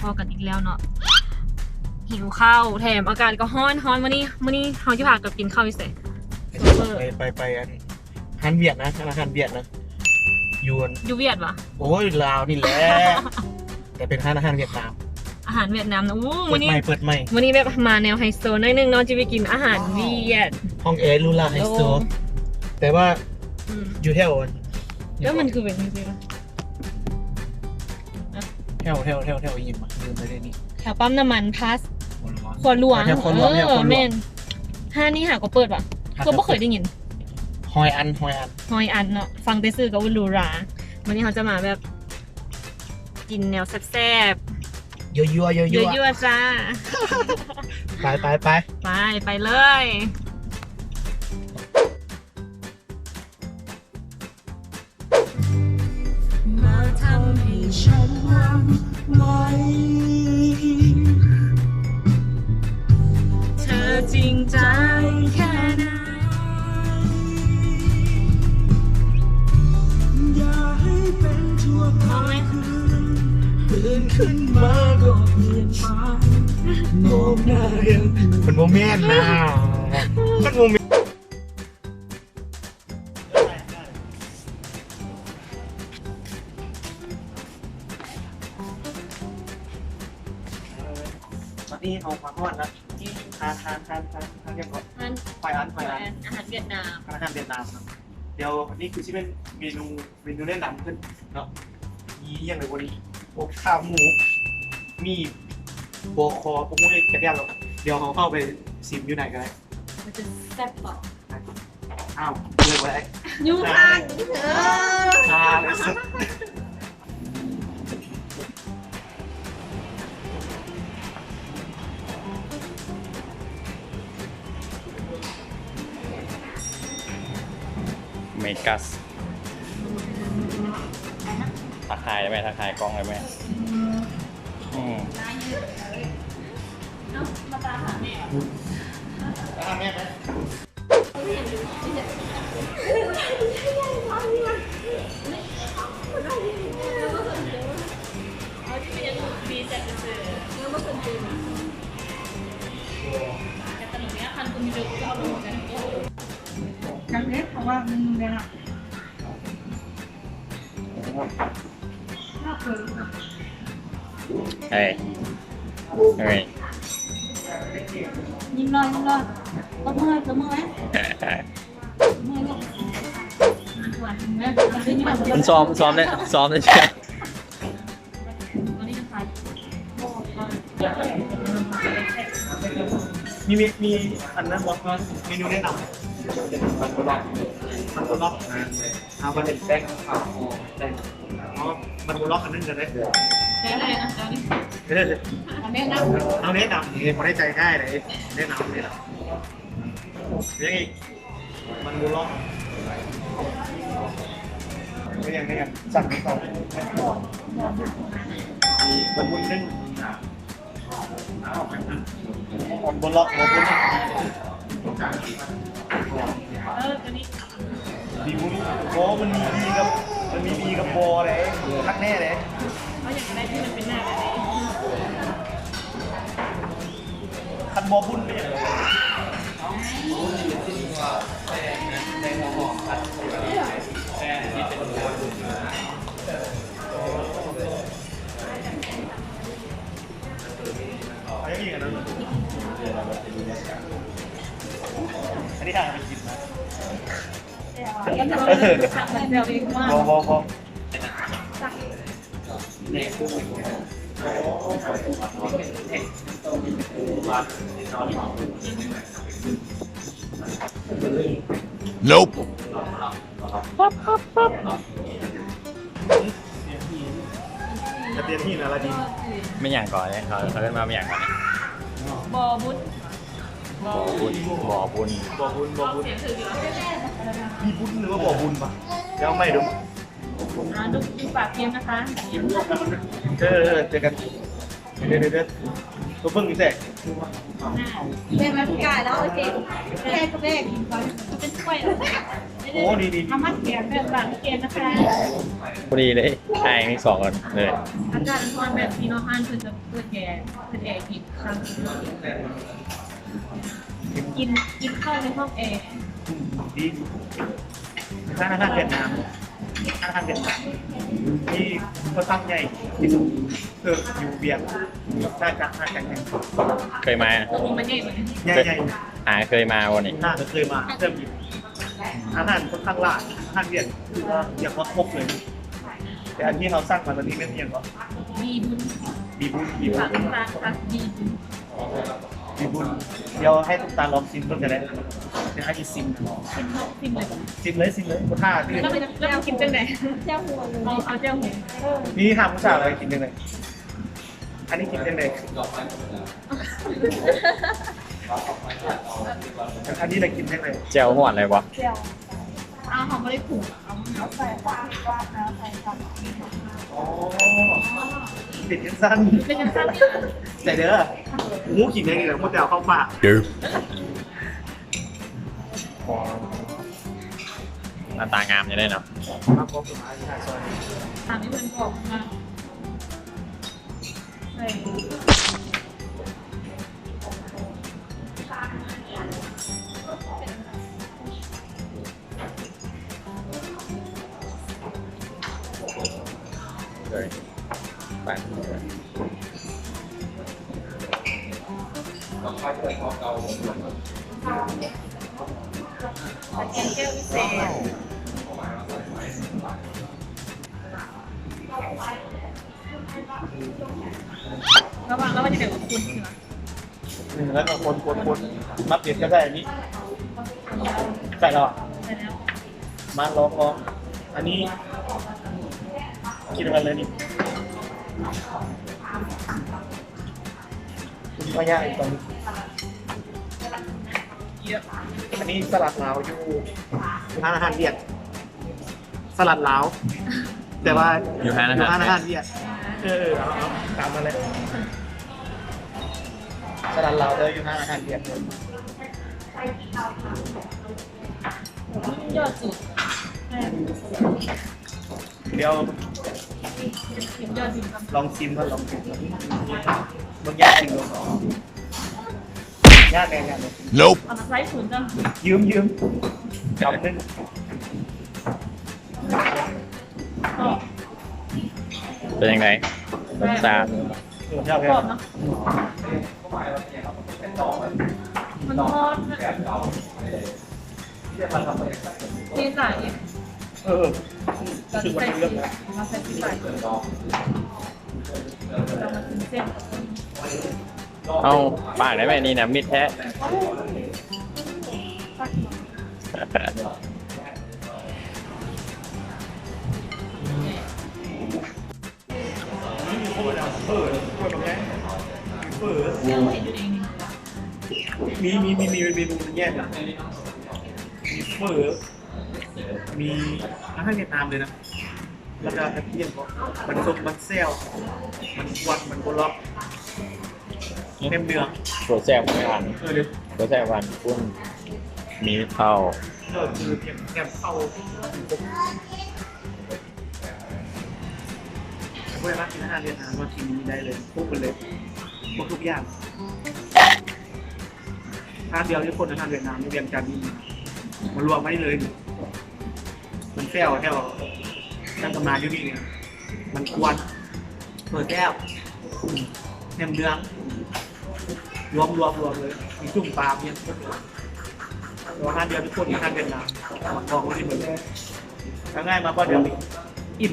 ພໍ້ກັນອີກແລ້ວເນາະ. ຫິວເຂົ້າ ແຖມອາກາດກໍຮ້ອນໆ ມື້ນີ້ ມື້ນີ້ເຮົາຊິພາກັນກິນເຂົ້າຢູ່ໃສ? ໄປ ໄປ ໄປອັນ ຮ້ານຫວຽດນະ ຮ້ານອາຫານຫວຽດນະ ຢູ່ອັນ ຢູ່ຫວຽດຫວາ? ໂອ້ຍ ລາວນີ້ແຫຼະ ແຕ່ເປັນຮ້ານອາຫານຫວຽດນາມ ອາຫານຫວຽດນາມນະ. ໂອ້ ມື້ນີ້ເປີດໃໝ່ ເປີດໃໝ່ ມື້ນີ້ແບບມາແນວໄຮໂຊໜ້ອຍໜຶ່ງເນາະ ຊິໄປກິນອາຫານຫວຽດ ຫ້ອງແອຫຼູຫຼາໄຮໂຊ. ໂອ້ ແຕ່ວ່າ ອືມ ຢູ່ແຖວອັນ ແລ້ວມັນຄືເປັນຈັ່ງຊີ້ວະ? ແຖວ ແຖວ ແຖວ ແຖວອີ່ຫຍັງວະ ລືມໄປເລີຍນີ້ ແຖວປ້ຳນ້ຳມັນພາສ ຂົວຫຼວງ ຂົວຫຼວງ ແຖວຂົວຫຼວງ ເອີ ແຖວຂົວຫຼວງ ແມ່ນ. ຮ້ານນີ້ຫາກໍເປີດຫວາ? ຫາກໍເປີດ ກໍບໍ່ເຄີຍໄດ້ຍິນ. ຮ້ອຍອັນ ຮ້ອຍອັນ ຮ້ອຍອັນເນາະ ຟັງແຕ່ຊື່ກໍຫຮູຫຼາ. ມື້ນີ້ເຮົາຈະມາແບບ ກິນແນວແຊບໆ ຍົວໆ ຍົວໆ ຍົວໆ ຈ້າ. ໄປ ໄປ ໄປ ໄປ ໄປເລີຍ. ມາທຳໃຫ້ສັນຫວັ່ນໄຫວ ເທີຈິງໃຈແຄ່ໃດ ຢ່າໃຫ້ເປັນຊົ່ວຄາວຄືນ ຕື່ນຂຶ້ນມາກໍປ່ຽນໄປ ໂງກໜ້າຍັງ ມັນບໍ່ແມ່ນນະ ມັນບໍ່ແມ່ນ. ຕອນນີ້ເຮົາມາຮອດແລ້ວ ຮ້ານ ຮ້ານ ຮ້ານ ຮ້ານ ຮ້ານຫຍັງເກາະ? ຮ້ານ ຫອຍອັນ ຫອຍອັນ ອາຫານຫວຽດນາມ ຮ້ານອາຫານຫວຽດນາມເນາະ. ດຽວອັນນີ້ຄືຊິແມ່ນເມນູ ເມນູແນະນຳເພິ່ນເນາະ. ມີຫຍັງແດ່ບໍ່ນີ້? ອົບຂາໝູ ມີບໍ່ຄໍ ບໍ່ຮູ້ຈັກຢ່າງດອກ. ດຽວເຮົາເຂົ້າໄປຊິມຢູ່ໃນກໍໄດ້. ມັນຈະແຊບບໍ່? ອ້າວ ເລີກບໍ່ໄດ້ ຍຸງທາງ ເອີ ທາງສຸດ. ເມກັສ ທັກທາຍໄດ້ໄໝ? ທັກທາຍກ້ອງໄດ້ໄໝ? ອືມ ເອົ້າ ມາຕາມຫາແມ່ ຕາມຫາແມ່ໄປ. ຈັງເດ້ ເພາະວ່າມັນແບບ ເຮີ້ຍ ເຮີ້ຍ ຍິ້ມຫຼໍ່ ຍິ້ມຫຼໍ່ ຕົບມື ຕົບມືໄວ້ ຕົບມືລູກ ມັນຊ້ອມ ຊ້ອມເດ້ ຊ້ອມເດ້. ມີ ມີ ມີອັນນັ້ນບໍ່? ເມນູແນະນຳ ມັນບໍ່ລອກ ມັນບໍ່ລອກ ເອົາມາເປັນແປ້ງຂາວ ແປ້ງ ອໍ ມັນບໍ່ລອກອັນນັ້ນກໍໄດ້ ໄດ້ໆ ນະ ເຈົ້ານີ້ ເອີ ເອົາແນະນຳ ເອົາແນະນຳ ເອີ ບໍ່ໄດ້ໃຈງ່າຍເດ້ ແນະນຳ ແນະນຳ ຍັງອີກ ມັນບໍ່ລອກ ກໍຍັງໄດ້ກັນ ສັ່ງໃຫ້ເຂົາ ມັນບໍ່ດຶງ ມັນບໍ່ລັອກ ບໍ່ບຸ້ນ ເອີ ຕົວນີ້ ມີບຸ້ນ ໂອ້ ມັນມີດີກັບ ມັນມີດີກັບບໍ່ເດ້ ຄັກແນ່ເດ້ ເອົາຫຍັງກໍໄດ້ທີ່ມັນເປັນໜ້າແບບນີ້ ຄັນບໍ່ບຸ້ນເປັນຫຍັງ ອັນນີ້ຫາໄປກິນນະ ບໍ່ ບໍ່ ບໍ່ Nope. ກະຕຽມຫີນອາລາດິນ ແມ່ນຫຍັງກ່ອນເນຍ ເຂົາ ເຂົາເອີ້ນວ່າແມ່ນຫຍັງກ່ອນເນຍ? ບໍ່ບຸນ ບໍ່ບຸນ ບໍ່ບຸນ ບໍ່ບຸນ ບໍ່ບຸນ ມີບຸນ ຫຼືວ່າບໍ່ບຸນປະ? ດຽວເອົາໃໝ່ດູ ອ່າ ດູ ດູປາກເກມນະຄະ ເອີ ເອີ ເຈີກັນ ເດີ ເດີ ເດີ. ຕົວເບິ່ງຢູ່ໃສ? ແມ່ນມັນກາຍແລ້ວ ໂອເຄ ແມ່ກໍແມ່ກິນກ່ອນ ເປັນຖ້ວຍ. ໂອ້ ນີ້ໆ ເອົາມາແກງແບບບາງແກງນະຄະ ພໍດີເລີຍ ອ້າຍທັງສອງຄົນເລີຍ. ອາກາດຮ້ອນແບບນີ້ເນາະ ຮ້ານເພິ່ນຈະເປີດແອ ເປີດແອເຢັນຄັກ ກິນ ກິນເຂົ້າໃນຫ້ອງແອ. ອືມ ດີ ຮ້ານອາຫານຫວຽດນາມ ຮ້ານອາຫານຫວຽດນາມທີ່ຂ້ອນຂ້າງໃຫຍ່ທີ່ສຸດ ເອີ ຢູ່ວຽງ ໜ້າຈະ ໜ້າຈະໃຫຍ່. ເຄີຍມາ? ໃຫຍ່ໆ ອ່າ ເຄີຍມາບໍ່ນີ້? ໜ້າຈະເຄີຍມາ ເຄື່ອງບິນ. ອາຫານຂ້ອນຂ້າງຫຼາກ ອາຫານຫວຽດ ຄືວ່າ ຮຽກວ່າຄົບເລີຍ. ແຕ່ອັນທີ່ເຮົາສັ່ງມາຕອນນີ້ແມ່ນອີ່ຫຍັງເກາະ? ບີບຸນ ບີບຸນ ບີບຸນ ຜັກ ຜັກ ຜັກບີບຸນ. ບີບຸນ ດຽວໃຫ້ຕຸກຕາລອງຊິມເບິ່ງກໍໄດ້ ດຽວໃຫ້ຊິມ. ຊິມເນາະ ຊິມເລີຍ ຊິມເລີຍ ຊິມເລີຍ ບໍ່ຖ້າ. ແລ້ວມັນ ແລ້ວມັນກິນຈັ່ງໃດ? ແຈ່ວຫົວ ເອົາ ເອົາແຈ່ວຫົວ. ເອີ ນີ້ຖາມຜູ້ສາວວ່າກິນຈັ່ງໃດ? ອັນນີ້ກິນຈັ່ງໃດ? ອັນ ອັນນີ້ລະກິນຈັ່ງໃດ? ແຈ່ວຮ້ອນເລີຍບໍ່? ແຈ່ວ ອ້າວ ເຮົາບໍ່ໄດ້ປຸງ ເອົາໃສ່ ເປັນຈັ່ງຊັ້ນ ເປັນຈັ່ງຊັ້ນ ໃສ່ເດີ. ໂອ້ ກິນໄດ້ນີ້ແຫຼະ ບໍ່ແຕ່ເອົາເຂົ້າປາກ. ໜ້າຕາງາມຢູ່ເດ້ເນາະ. ຕາມທີ່ເພິ່ນບອກມາ ໃສ່ ລະຫວ່າງ ລະຫວ່າງທີ່ເດີນມາຄຸນ ອືມ ແລ້ວກໍຄົນໆໆ ມາເປັດກໍໃສ່ອັນນີ້ ໃສ່ແລ້ວ ໃສ່ແລ້ວ. ມາລອງໆ ອັນນີ້ກິນກັນເລີຍນີ້ ກິນມາຍາກອີກຕອນນີ້. ອັນນີ້ສະຫຼັດລາວຢູ່ ຢູ່ຮ້ານອາຫານຫວຽດ. ສະຫຼັດລາວ ແຕ່ວ່າຢູ່ຮ້ານອາຫານຫວຽດ. ເອີ ເອົາ ເອົາ ຕາມມາເລີຍ ສະຫຼັດລາວເດີ ຢູ່ຮ້ານອາຫານຫວຽດ. ຢອດຈິ ດຽວ ຢອດຈິ ລອງຊິມກ່ອນ ລອງຊິມກ່ອນ. ເບິ່ງ ຢາກກິນບໍ່? ຍາກແນ່ ຍາກແນ່. ເອົາມາໃສ່ຄືນຈ້ະ ຢືມ ຢືມ ຄຳໜຶ່ງ. ເປັນຈັ່ງໃດ ລົດຊາດ? ແຊບ ກອບເນາະ ມັນທອດ ເທຫຼາຍ ເອີ ຮູ້ສຶກວ່າເຫຼືອກແລ້ວ ເອົາປາກໄດ້ໄໝ? ນີ້ນະມິດແທ້. ມີ ມີ ມີ ມີ ມີເມນູແຍກນະ ມີເຝີ ມີອາຫານຫວຽດນາມເລີຍນະ. ແລ້ວກໍກະທຽມ ມັນສົ້ມ ມັນແຊວ ມັນກວນ ມັນໂບລັອກ ແໜມເໜືອງ ໂຕແຊບຂອງຮ້ານ ເອີ ໂຕແຊບຮ້ານ ປຸ້ນ ມີເຂົ້າ ເອີ ຄືແຖມເຂົ້າ ຜູ້ໃດມັກກິນອາຫານຫວຽດນາມມາກິນນີ້ໄດ້ເລີຍ ຄົບໝົດເລີຍ ຄົບທຸກຢ່າງ. ຮ້ານດຽວທີ່ຄົນອາຫານຫວຽດນາມຢູ່ວຽງຈັນນີ້ ມາລວມໄວ້ນີ້ເລີຍ. ມັນແຊວແຖວ ຕັ້ງຕຳນານຢູ່ນີ້ ມັນກວນ ເປີດແຊວ ແໜມເດືອງ ລວມ ລວມ ລວມເລີຍ ມີຈຸ້ມປາ ມີຫຍັງຄົບເລີຍ. ແຕ່ວ່າຮ້ານດຽວທີ່ຄົນອາຫານຫວຽດນາມ ມາກອງໄວ້ນີ້ໝົດເລີຍ. ເອົາງ່າຍມາບ່ອນດຽວນີ້ ອີ່ມ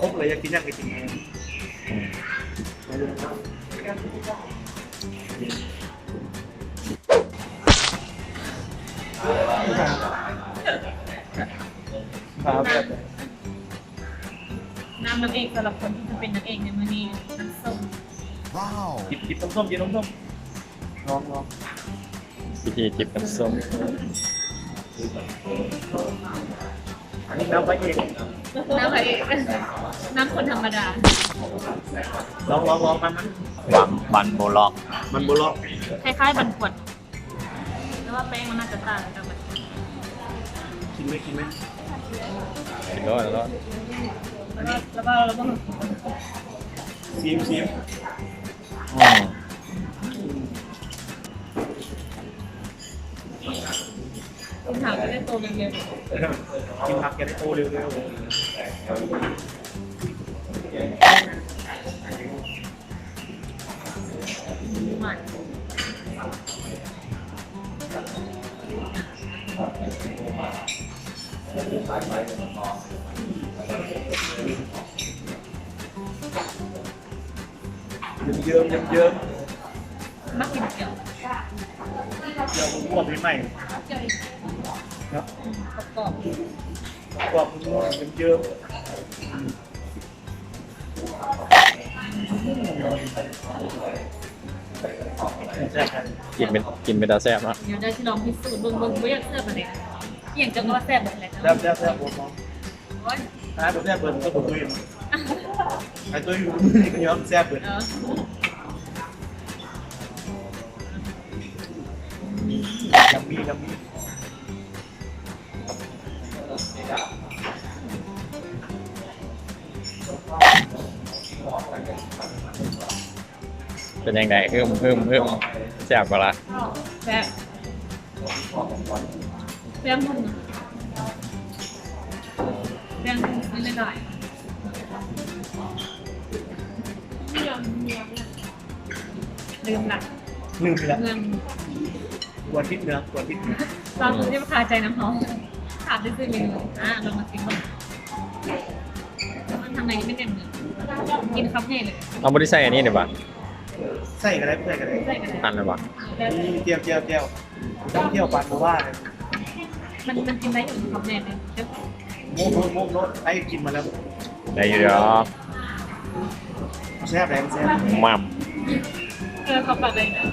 ຄົບເລີຍ ຢາກກິນຫຍັງກໍກິນໄດ້. ນ້ຳນາງເອກສຳລັບຄົນທີ່ຈະເປັນນາງເອກໃນມື້ນີ້ ນ້ຳສົ້ມ. ຈິບ ຈິບນ້ຳສົ້ມ ຈິບນ້ຳສົ້ມ ລອງ ລອງ ວິທີຈິບນ້ຳສົ້ມ. ອັນນີ້ນ້ຳພະເອກ ນ້ຳພະເອກ ນ້ຳຄົນທຳມະດາ. ລອງ ລອງ ລອງ ມັນ ມັນ ມັນບໍ່ລອກ ມັນບໍ່ລອກ ຄ້າຍໆ ມັນຂວດ ແຕ່ວ່າແປ້ງມັນໜ້າຈະຕ່າງກັນ. ກິນໄໝ ກິນໄໝ? ກິນໂລດ ໂລດ. ຊີມ ຊີມ. ອືມ ກິນຜັກຈະໄດ້ໂຕເລັກໆ ກິນຜັກຈະໄດ້ໂຕເລັກໆ. ເຍິ້ມໆ ເຍິ້ມໆ. ມັກກິນແຈ່ວ ແຈ່ວບວກໃໝ່ໆ ເນາະ ອືມ ກອບໆ ກອບໆ ເຍິ້ມໆ. ອືມ ແຊບ ກິນເປັນ ກິນເປັນຕາແຊບເນາະ. ດຽວໄດ້ຊິລອງພິສູດເບິ່ງ ເບິ່ງ ບໍ່ຢາກເຊື່ອປານໃດ. ອີ່ຫຍັງເຈົ້າກໍວ່າແຊບເບິດແຫຼະ. ແຊບ ແຊບ ແຊບ ໂອ້ ໂອ້ຍ ອ້າຍບໍ່ແຊບເບິດ ກໍບໍ່ຕຸ້ຍ. ອ້າຍຕຸ້ຍຢູ່ນີ້ກໍຍອມແຊບເບິດ. ເອີ ຢຳມີ ຢຳມີ. ເປັນຈັ່ງໃດ? ຫຶມ ຫຶມ ຫຶມ ແຊບບໍ່ລະ? ແຊບ ແປ້ງໜຶ່ງ ແປ້ງໜຶ່ງ ໜ້ອຍໆ ລືມລະ ລືມລະ ເມືອງ ກວນທິດເໜືອ ກວນທິດເໜືອ. ລາວຄືຈະມາຄາໃຈນຳເຮົາ ຖາມຊື່ໆ ເມນູ. ອ່າ ລອງມາຊີມເບິ່ງ ມັນທາງໃນນີ້ແມ່ນຫຍັງນີ້? ກິນຄຳໃຫຍ່ເລີຍ. ເຮົາບໍ່ໄດ້ໃສ່ອັນນີ້ເດ້ຫວາ? ໃສ່ກໍໄດ້ ບໍ່ໃສ່ກໍໄດ້. ໃສ່ກໍໄດ້ ອັນນັ້ນຫວາ? ນີ້ ແຈ່ວ ແຈ່ວ ແຈ່ວ ແຈ່ວປານບໍ່ວ່າເລີຍ. ມັນ ມັນກິນໄດ້ຢູ່ຄຳໃຫຍ່ເລີຍ. ໂມກໂລດ ໂມກໂລດ ໄອ້ກິນມາແລ້ວ. ໄດ້ຢູ່ດອກ. ແຊບເດ້ ແຊບ. ໝ່ຳ. ເອີ ເຂົ້າປາກໄດ້ນະ.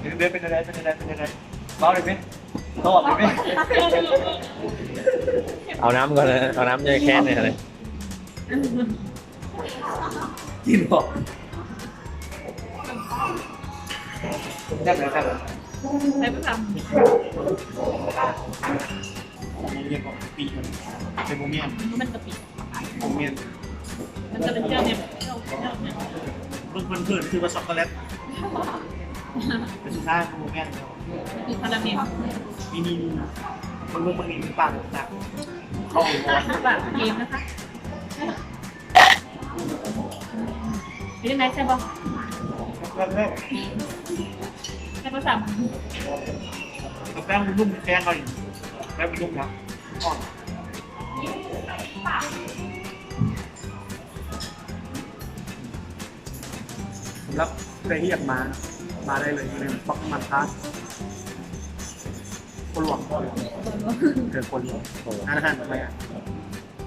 ເປັນຈັ່ງໃດ ເປັນຈັ່ງໃດ ເປັນຈັ່ງໃດ ເວົ້າໄດ້ເບ? ຕອບໄດ້ເບ? ເອົານ້ຳກ່ອນນະ ເອົານ້ຳໃສ່ແຄນໃຫ້ເຂົາເລີຍ. ກິນບໍ່? ແຊບແລ້ວ ແຊບແລ້ວ. ໃສ່ປະຄຳ ບໍ່ແມ່ນກະປິ ມັນ ມັນກະປິ ບໍ່ແມ່ນ ມັນຈະເປັນແຈ່ວແນວ ແຈ່ວ ແຈ່ວແນວ ເບິ່ງເຜິນໆ ຄືວ່າຊັອກໂກແລັດ ແຕ່ສຸດທ້າຍບໍ່ແມ່ນ. ຄືຄາຣາເມນ ນີ້ໆໆ ເບິ່ງໆໆ ນີ້ ປາກ ປາກ ເຂົ້າ ປາກເກມນະຄະ. ເປັນຈັ່ງໃດ ແຊບບໍ່? ແຊບ ແຊບ ແຊບບໍ່ຊ້ຳ ແປ້ງມັນນຸ້ມ ແປ້ງເຂົານີ້ ແປ້ງມັນນຸ້ມນະ ອ່ອນ. ສຳລັບໃຜທີ່ຢາກມາ ມາໄດ້ເລີຍ ຢູ່ໃນປັກມັນທາດ ໂຄຫຼວງ ໂຄຫຼວງ ເອີ ໂຄຫຼວງ ຮ້ານອາຫານໄທ.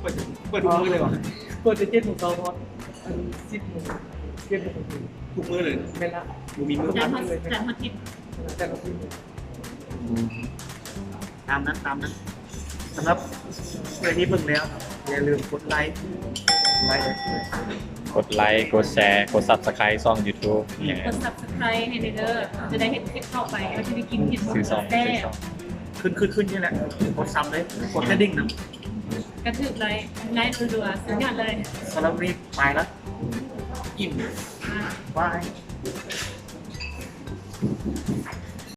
ເປີດ ເປີດທຸກມື້ເລີຍຫວາ? ເປີດແຕ່ເຈັດໂມງເຊົ້າຮອດ ອັນ ສິບໂມງ ເຈັດໂມງ. ທຸກມື້ເລີຍ? ແມ່ນລະ. ບໍ່ມີມື້ພັກເລີຍ? ຈັນຮອດ ຈັນຮອດທິດ. ອືມ ຕາມນັ້ນ ຕາມນັ້ນ. ສຳລັບໃຜທີ່ເບິ່ງແລ້ວ ຢ່າລືມກົດໄລ ໄລ ກົດໄລ ກົດແຊ ກົດຊັບສະໄຄຣບ໌ຊ່ອງຢູທູບ ອືມ ກົດຊັບສະໄຄຣບ໌ໃຫ້ແດ່ເດີ ຈະໄດ້ເຫັນຄລິບຕໍ່ໄປ ວ່າຊິໄດ້ກິນເຫັດ ຊື່ຊ່ອງ ແຊບ ຊື່ຊ່ອງ ຂຶ້ນ ຂຶ້ນ ຂຶ້ນນີ້ແຫຼະ ກົດຊ້ຳເລີຍ ກົດກະດິ່ງນຳ. ກະຖືກໄດ້ ໄດ້ ໄດ້ ລັວໆ ສຸດຍອດເລີຍ. ສຳລັບມື້ນີ້ໄປລະ ອີ່ມ ບາຍ.